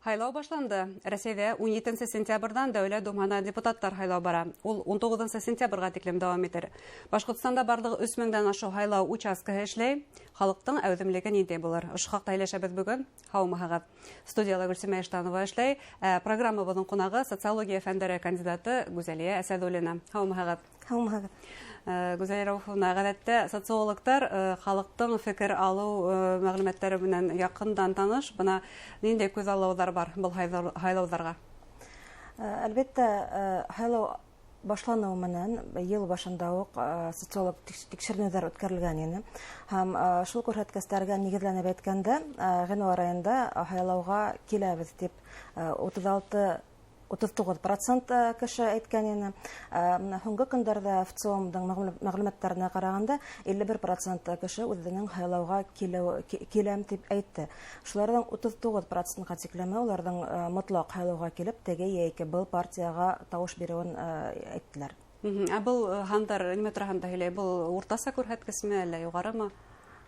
Һайлау башланды. Рәсәйҙә 17 сентябрҙән Дәүләт Думаһына депутаттар һайлау бара. Ул 19 сентябргә тиклем дауам итер. Башҡортостанда барлығы 3000-дән ашыу һайлау участкаһы эшләй. Халыҡтың әүҙемлеге ниндәй булыр? Ошо хаҡта һөйләшәбеҙ бөгөн. Һаумыһығыҙ. Студияла Гөлсимә Иштанова эшләй. Программабыҙҙың ҡунағы социология фәндәре кандидаты Гүзәлиә Әсәҙуллина. Һаумыһығыҙ. Һаумыһығыҙ. Гүзәлиә Рауфовна, ғәҙәттә социологтар халыҡтың фекер алыу мәғлүмәттәре менән яҡындан таныш. Бына ниндәй күҙаллауҙар бар был һайлауҙарға? Әлбиттә, һайлау башланыу менән йыл башында уҡ социолог тикшеренеүҙәр үткәрелгән ине. Һәм шул күрһәткестәргә нигеҙләнеп әйткәндә, ғинуар айында һайлауға киләбеҙ тип 36-39% кеше әйткән ине. Менә һуңғы көндәрҙә ВЦИОМдың мәғлүмәттәренә ҡарағанда 51% кеше үҙенең һайлауға киләм тип әйтте. Шуларҙың 39%-ға тиклеме уларҙың мотлаҡ һайлауға килеп теге йәки был партияға тауыш биреүен әйттеләр. Ә был һандар нимә тураһында һөйләй? Был уртаса күрһәткесме әллә юғарымы?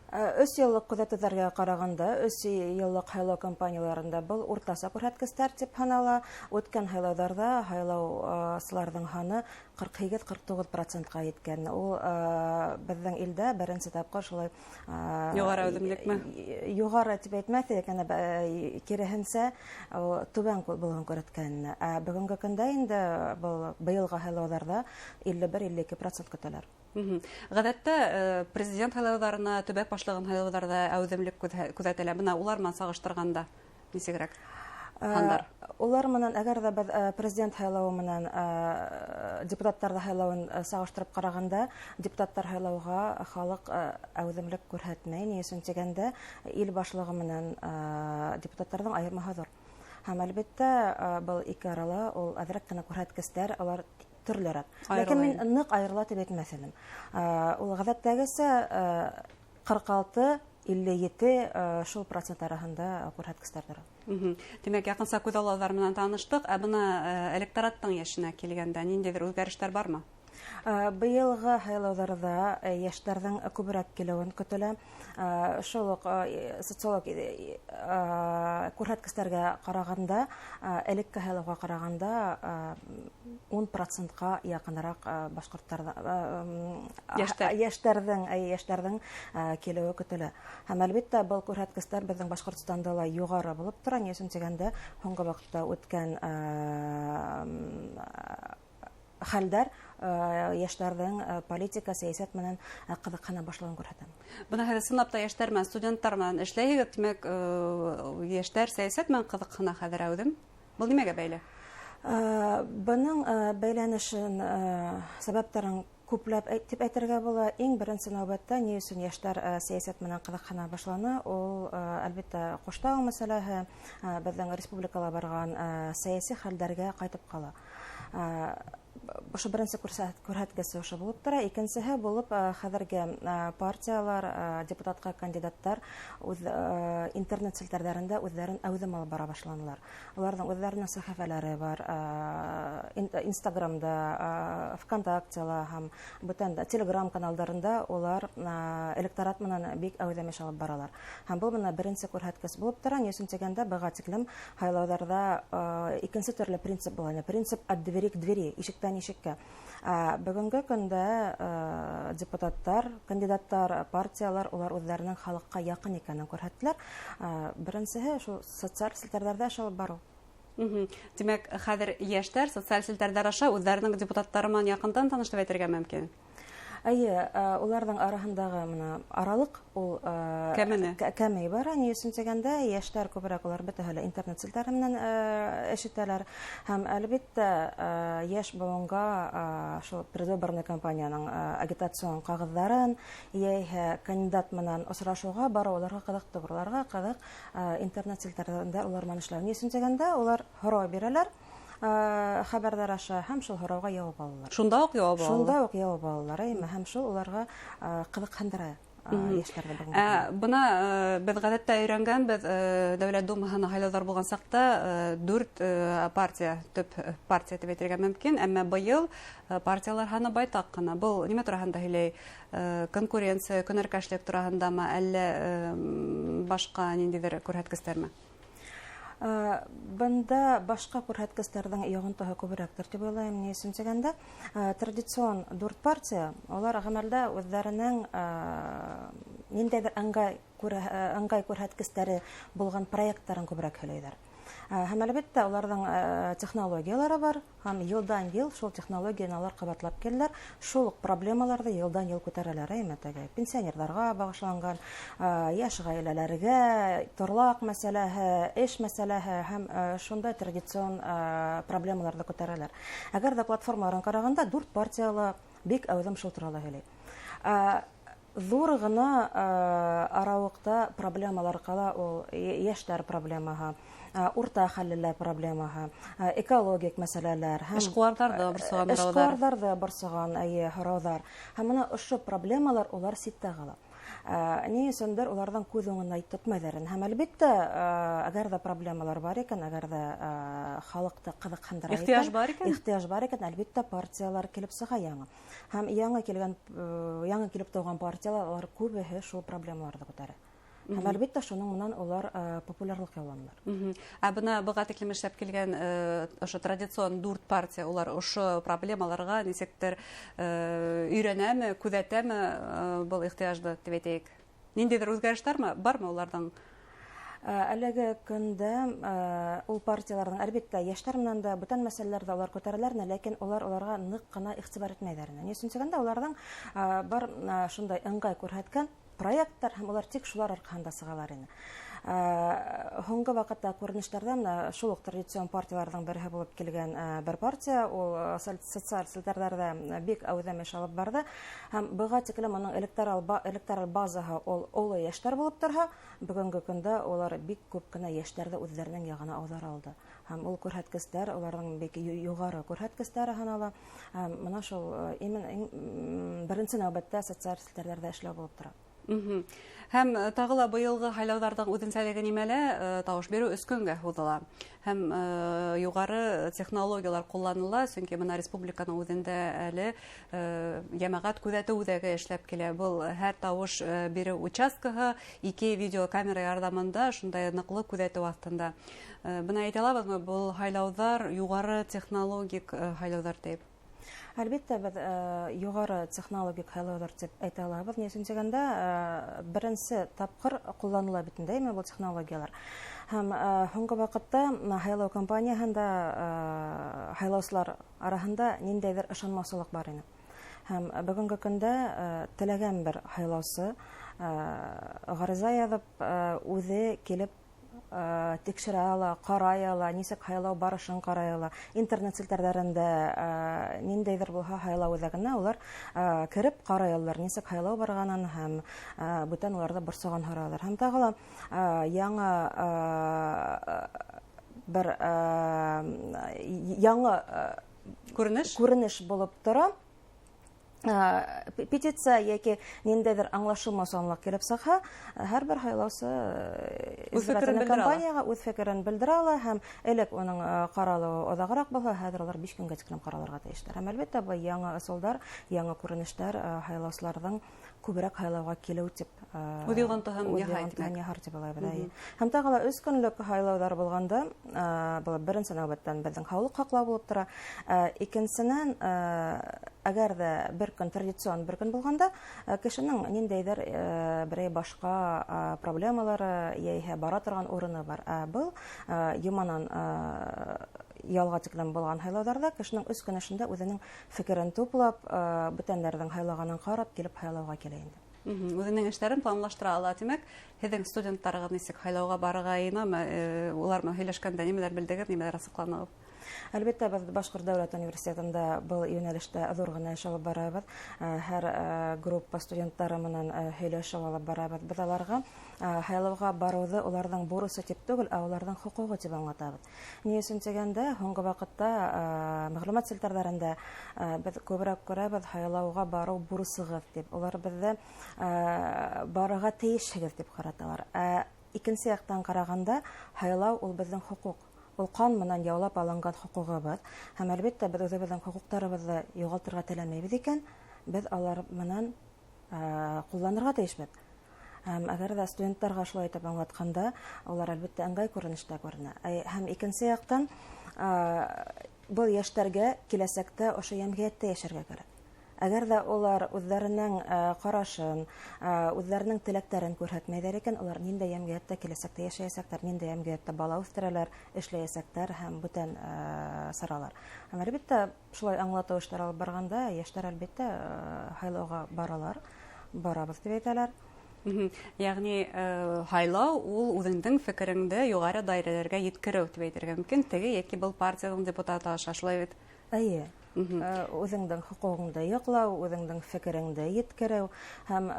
3 йыллыҡ күҙәтеүҙәргә ҡарағанда, 3 йыллыҡ һайлау кампанияларында был уртаса күрһәткестәр тип һанала. Үткән һайлауҙарҙа һайлаусыларҙың һаны 48-49%-ҡа еткән. Ул беҙҙең илдә беренсе тапҡыр шулай, юғары әүҙемлекме? Юғары тип әйтмәҫ инек, киреһенсә, ул түбән булыуын күрһәткән. Ә бөгөнгө көндә инде был быйылғы һайлауҙарҙа 51-52% көтәләр. Ғәҙәттә президент һайлауҙарына, төбәк башлығын һайлауҙарҙа әүҙемлек күҙәтелә. Бына улар менән сағыштырғанда нисегерәк һандар? Улар менән, әгәр ҙә беҙ президент һайлауы менән депутаттарҙы һайлауын сағыштырып ҡарағанда, депутаттар һайлауға халыҡ әүҙемлек күрһәтмәй. Ни өсөн тигәндә, ил башлығы менән депутаттарҙың айырмаһы ҙур. Һәм әлбиттә, был ике арала ул әҙерәк кенә күрһәткестәр, алар төрлөрәк. Айырыла Ләкин мин инде. ныҡ айырыла тип әйтмәҫ инем. Ул ғәҙәттәгесә 46-57, шул процент араһында күрһәткестәр тора. Тимәк, яҡынса күҙаллауҙар менән таныштыҡ. Ә бына электораттың йәшенә килгәндә ниндәйҙер үҙгәрештәр бармы? Быйылғы һайлауҙарҙа йәштәрҙең күберәк килеүен көтөлә. Шул уҡ социолог күрһәткестәргә ҡарағанда, элекке һайлауға ҡарағанда, 10%-ҡа яҡыныраҡ башҡорттарҙа, Йәштәр. йәштәрҙең килеүе көтөлә. Һәм әлбиттә, был күрһәткестәр беҙҙең Башҡортостанда ла юғары булып тора. Ни өсөн тигәндә, һуңғы ваҡытта үткән хәлдәр йәштәрҙең политика, сәйәсәт менән ҡыҙыҡһына башлауын күрһәтә. Бына һеҙ ысынлап та йәштәр менән, студенттар менән эшләйһегеҙ, тимәк, йәштәр сәйәсәт менән ҡыҙыҡһына хәҙер әүҙем. Был нимәгә бәйле? Бының бәйләнешен, сәбәптәрен күпләп тип әйтергә була. Иң беренсе нәүбәттә ни өсөн йәштәр сәйәсәт менән ҡыҙыҡһына башланы? Ул, әлбиттә, Ҡоштау мәсьәләһе, беҙҙең республикала барған сәйәси хәлдәргә ҡайтып ҡала. Ошо беренсе күрһәткесе ошо булып тора. Икенсеһе булып, хәҙерге партиялар, депутатҡа кандидаттар үҙ интернет селтәрҙәрендә үҙҙәрен әүҙем алып бара башланылар. Уларҙың үҙҙәренең сәхифәләре бар, Инстаграмда, ВКонтактела һәм бүтән дә Телеграм каналдарында улар электорат менән бик әүҙем эш алып баралар. Һәм был бына беренсе күрһәткес булып тора. Ни өсөн тигәндә, быға тиклем һайлауҙарҙа икенсе төрлө принцип була. Принцип от двери к двери, ишектән ишеккә. Бөгөнгө көндә депутаттар, кандидаттар, партиялар улар үҙҙәренең халыҡҡа яҡын икәнен күрһәттеләр. Беренсеһе шул социаль селтәрҙәрҙә эш алып барыу. Тимәк, хәҙер йәштәр социаль селтәрҙәр аша үҙҙәренең депутаттары менән яҡындан таныш тип әйтергә мөмкин. Эйе, уларҙың араһындағы бына аралыҡ ул Кәмене. кәмей бара. Ни өсөн тигәндә, йәштәр күберәк улар бөтәһе лә интернет селтәре менән эш итәләр. Һәм әлбиттә, йәш быуынға шул предвыборный кампанияның агитацион ҡағыҙҙарын йәиһә кандидат менән осрашыуға барыу уларға ҡыҙыҡ түгел. Уларға ҡыҙыҡ интернет селтәрҙәрендә улар менән эшләү. Ни өсөн тигәндә, улар һорау бирәләр хәбәрҙәр аша һәм шул һорауға яуап алалар. Шунда уҡ яуап алалар. Шунда уҡ яуап алалар, әйме, һәм шул уларға ҡыҙыҡһындыра йәштәрҙе бөгөнгө көндә. Бына беҙ ғәҙәттә өйрәнгәнбеҙ, Дәүләт Думаһына һайлауҙар булған саҡта 4 партия, төп партия тип әйтергә мөмкин, әммә быйыл партиялар һаны байтаҡ ҡына. Был нимә тураһында һөйләй? Конкуренция, көнәркәшлек тураһындамы, әллә башҡа ниндәйҙер күрһәткестәрме? Бында башҡа күрһәткестәрҙең йоғонтоһо күберәктер тип уйлайым. Ни өсөн тигәндә, традицион дүрт партия улар ғәмәлдә үҙҙәренең ниндәйҙер ыңғай күрһәткестәре булған проекттарын күберәк һөйләйҙәр. Һәм әлбиттә уларҙың технологиялары бар, һәм йылдан йыл шул технологияны алар ҡабатлап киләләр, шул уҡ проблемаларҙы йылдан йыл күтәрәләр, әйме, пенсионерҙарға бағышланған, йәш ғаиләләргә, торлаҡ мәсьәләһе, эш мәсьәләһе һәм шундай традицион проблемаларҙы күтәрәләр. Әгәр ҙә платформаларын ҡарағанда, дүрт партияла бик әүҙем шул турала һөйләй. Ҙур ғына арауыҡта проблемалар ҡала, ул йәштәр проблемаһы, урта хәллеләр проблемаһы, экологик мәсьәләләр һәм эшҡыуарҙарҙы борсоған һорауҙар. Эшҡыуарҙарҙы борсоған, эйе, һорауҙар. Һәм бына ошо проблемалар улар ситтә ҡала. Ни өсөндөр уларҙың күҙ уңына тотмайҙар. Һәм әлбиттә, әгәр ҙә проблемалар бар икән, әгәр ҙә халыҡты ҡыҙыҡһындыра икән, ихтыяж бар икән, ихтыяж бар икән, әлбиттә партиялар килеп сыға яңы. Һәм яңы килеп тыуған партиялар, улар күбеһе шул проблемаларҙы күтәрә. Һәм әлбиттә шуның менән улар популярлыҡ яуланылар. Ә бына быға тиклем эшләп килгән ошо традицион дүрт партия, улар ошо проблемаларға нисектер өйрәнәме, күҙәтәме был ихтыяжды тип әйтәйек? Ниндәйҙер үҙгәрештәрме бармы уларҙың? Әлеге көндә ул партияларҙың әлбиттә йәштәр менән дә бүтән мәсьәләләрҙә улар күтәрәләр, ләкин улар уларға ныҡ ҡына иғтибар итмәйҙәр. Ни өсөн тигәндә, уларҙың бар шундай ыңғай күрһәткән проекттар һәм улар тик шулар арҡаһында сығалар ине. Һуңғы ваҡытта күренештәрҙән шул уҡ традицион партияларҙың береһе булып килгән бер партия, ул социаль селтәрҙәрҙә бик әүҙем эш алып барҙы. Һәм быға тиклем уның электораль базаһы ул оло йәштәр булып торһа, бөгөнгө көндә улар бик күп кенә йәштәрҙе үҙҙәренең яғына ауҙара алды. Һәм ул күрһәткестәр уларҙың бик юғары күрһәткестәре һанала. Һәм бына шул беренсе нәүбәттә социаль селтәрҙәрҙә эшләү булып тора. Һәм тағы ла быйылғы һайлауҙарҙың үҙенсәлеге нимәлә? Тауыш биреү өс көнгә һуҙыла. Һәм юғары технологиялар ҡулланыла, сөнки бына республиканың үҙендә әле йәмәғәт күҙәтеү үҙәге эшләп килә. Был һәр тауыш биреү участкаһы ике видеокамера ярҙамында шундай ныҡлы күҙәтеү аҫтында. Бына әйтә алабыҙмы, был һайлауҙар юғары технологик һайлауҙар тип? Әлбиттә, беҙ юғары технологик һайлауҙар тип әйтә алабыҙ. Ни өсөн тигәндә, беренсе тапҡыр ҡулланыла бит инде был технологиялар. Һәм һуңғы ваҡытта һайлау кампанияһында һайлаусылар араһында ниндәйҙер ышанмаусылыҡ бар ине. Һәм бөгөнгө көндә теләгән бер һайлаусы ғариза яҙып, үҙе килеп тикшерә ала, ҡарай ала, нисек һайлау барышын ҡарай ала. Интернет селтәрҙәрендә ниндәйҙер булһа һайлау үҙәгенә улар кереп ҡарай алалар, нисек һайлау барғанын һәм бүтән уларҙы борсоған һорауҙар. Һәм тағы ла яңы бер яңы күренеш булып тора. Петиция йәки ниндәйҙер аңлашылмаусанлыҡ килеп сыҡһа, һәр бер һайлаусы избирательный кампанияға үҙ фекерен белдерә ала, һәм элек уның ҡаралыуы оҙағыраҡ булһа, хәҙер улар 5 көнгә тиклем ҡаралырға тейештәр. Һәм әлбиттә был яңы ысулдар, яңы күренештәр һайлаусыларҙың күберәк һайлауға килеү тип үҙ йоғонтоһон яһар тип уйлайбыҙ. Һәм тағы ла 3 көнлөк һайлауҙар булғанда, был беренсе нәүбәттән беҙҙең һаулыҡ һаҡлау булып тора. Икенсенән, әгәр ҙә бер көн традицион бер көн булғанда, кешенең ниндәйҙер берәй башҡа проблемалары йәиһә бара торған урыны бар. Ә был йоманан ялға тиклем булған һайлауҙарҙа кешенең 3 көн эсендә үҙенең фекерен туплап, бүтәндәрҙең һайлағанын ҡарап килеп һайлауға килә инде. Үҙенең эштәрен планлаштыра ала. Тимәк, һеҙҙең студенттарығыҙ нисек һайлауға барырға йыйынамы? Улар менән һөйләшкәндә нимәләр белдегеҙ, нимәләр асыҡланығыҙ? Әлбиттә, беҙ Башҡорт дәүләт университетында был йүнәлештә ҙур ғына эш алып барабыҙ. Һәр группа студенттары менән һөйләшеү алып барабыҙ. Беҙ аларға һайлауға барыуҙы уларҙың бурысы тип түгел, ә уларҙың хоҡуғы тип аңлатабыҙ. Ни өсөн тигәндә, һуңғы ваҡытта мәғлүмәт селтәрҙәрендә беҙ күберәк күрәбеҙ һайлауға барыу бурысығыҙ тип. Улар беҙҙе барырға тейешһегеҙ тип ҡараталар. Ә икенсе яҡтан ҡарағанда, һайлау ул беҙҙең хоҡуҡ. Ул ҡан менән яулап алынған хоҡуғыбыҙ. Һәм әлбиттә беҙ үҙебеҙҙең хоҡуҡтарыбыҙҙы юғалтырға теләмәйбеҙ икән, беҙ алар менән ҡулланырға тейешбеҙ. Һәм әгәр ҙә студенттарға шулай итеп аңлатҡанда, улар әлбиттә ыңғай күренештә күренә. Һәм икенсе яҡтан, был йәштәргә киләсәктә ошо йәмғиәттә йәшәргә кәрәк. Әгәр ҙә улар үҙҙәренең ҡарашын, үҙҙәренең теләктәрен күрһәтмәйҙәр икән, улар ниндәй йәмғиәттә киләсәктә йәшәйәсәктәр, ниндәй йәмғиәттә бала үҫтерәләр, эшләйәсәктәр һәм бүтән саралар. Һәм әлбиттә, шулай аңлатыу эштәре алып барғанда, йәштәр әлбиттә һайлауға баралар, барабыҙ тип әйтәләр. Йәғни һайлау ул үҙеңдең фекереңде юғары даирәләргә еткереү тип әйтергә мөмкин, теге йәки был партияның депутаты аша, шулай бит? Эйе. Үҙеңдең хоҡуғыңды яҡлау, үҙеңдең фекереңде еткереү һәм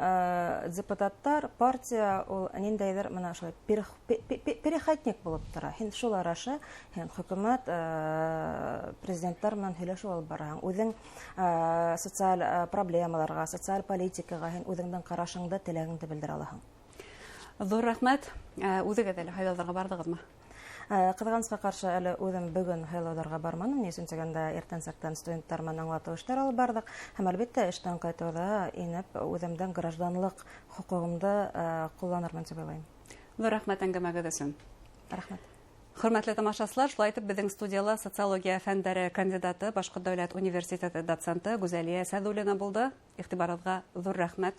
депутаттар, партия ул ниндәйҙер мына шулай переходник булып тора. Һин шулар аша, һин хөкүмәт, президенттар менән һөйләшеү алып бараһың. Үҙең социаль проблемаларға, социаль политикаға һин үҙеңдең ҡарашыңды, теләгеңде белдерә алаһың. Ҙур рәхмәт. Үҙегеҙ әле һайлауҙарға барҙығыҙмы? Ҡыҙғанысҡа ҡаршы әле үҙем бөгөн һайлауҙарға барманым, ни өсөн тигәндә иртәнсәктән студенттар менән аңлатыу эштәр алып барҙыҡ һәм әлбиттә эштән ҡайтыуҙа инеп үҙемдең гражданлыҡ хоҡуғымды ҡулланырмын тип уйлайым. Ҙур рәхмәт әңгәмәгеҙ өсөн. Рәхмәт. Хөрмәтле тамашасылар, шулай итеп беҙҙең студияла социология фәндәре кандидаты, Башҡорт дәүләт университеты доценты Гүзәлиә Сәҙуллина булды. Иғтибарығыҙға ҙур рәхмәт.